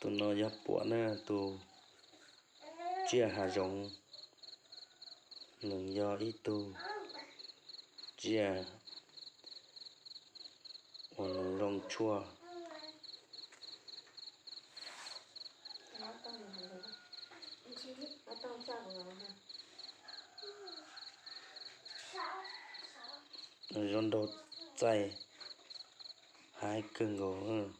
Tus no yog puam na, tus tsiaj hav zoov, nws yog ib tug tsiaj uas nws zoo tshuaj, zoo nraug txaij haib kawg nkaus.